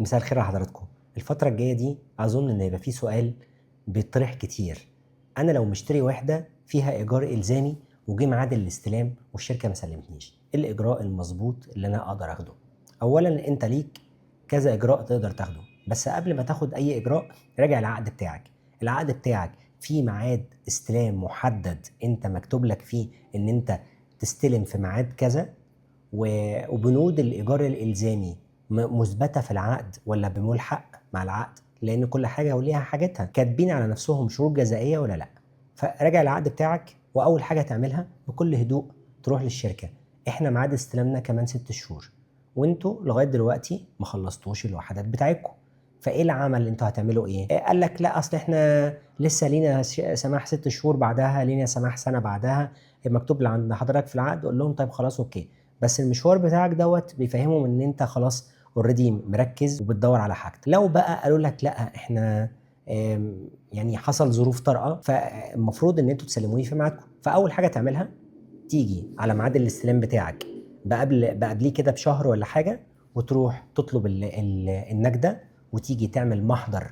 مساء الخير على حضراتكم. الفترة الجاية دي أظن إن هيبقى في سؤال بيطرح كتير. أنا لو مشتري وحدة فيها إيجار إلزامي وجه ميعاد الاستلام والشركة ما سلمتنيش، إيه الإجراء المظبوط اللي أنا أقدر أخده؟ أولاً أنت ليك كذا إجراء تقدر تاخده، بس قبل ما تاخد أي إجراء راجع العقد بتاعك. العقد بتاعك فيه ميعاد استلام محدد أنت مكتوب لك فيه إن أنت تستلم في ميعاد كذا، وبنود الإيجار الإلزامي مثبتة في العقد ولا بملحق مع العقد، لأن كل حاجة وليها حاجتها، كاتبين على نفسهم شروط جزائية ولا لأ. فراجع العقد بتاعك، وأول حاجة تعملها بكل هدوء تروح للشركة، إحنا ميعاد استلامنا كمان 6 شهور وانتوا لغاية دلوقتي ما خلصتوش الوحدات بتاعتكم، فإيه العمل اللي انتوا هتعملوا إيه؟ قال لك لا أصل إحنا لسه لينا سماح 6 شهور بعدها، لينا سماح سنة بعدها، مكتوب عند حضرتك في العقد. قول لهم طيب خلاص okay، بس المشوار بتاعك دوت بيفهمهم إن أنت خلاص already مركز وبتدور على حاجتك. لو بقى قالوا لك لا إحنا حصل ظروف طارئة فالمفروض إن أنتوا تسلموني في ميعادكم، فأول حاجة تعملها تيجي على ميعاد الاستلام بتاعك بقبليه كده بشهر ولا حاجة، وتروح تطلب النجدة، وتيجي تعمل محضر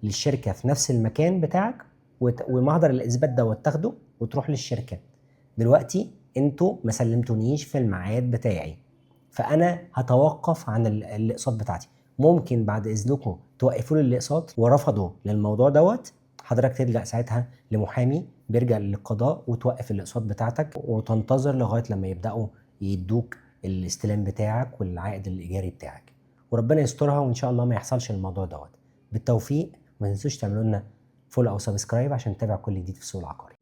للشركة في نفس المكان بتاعك، ومحضر الإثبات دوت تاخده وتروح للشركة. دلوقتي انتوا ما سلمتونيش في الميعاد بتاعي، فأنا هتوقف عن الأقساط بتاعتي، ممكن بعد إذنكم توقفوا لي الأقساط. ورفضوا للموضوع دوت، حضرتك تلجأ ساعتها لمحامي بيرجع للقضاء وتوقف الأقساط بتاعتك، وتنتظر لغاية لما يبدأوا يدوك الاستلام بتاعك والعائد الإيجاري بتاعك، وربنا يسترها وإن شاء الله ما يحصلش الموضوع دوت. بالتوفيق، وما تنسوش تعملوا لنا follow أو subscribe عشان تتابع كل جديد في السوق العقاري.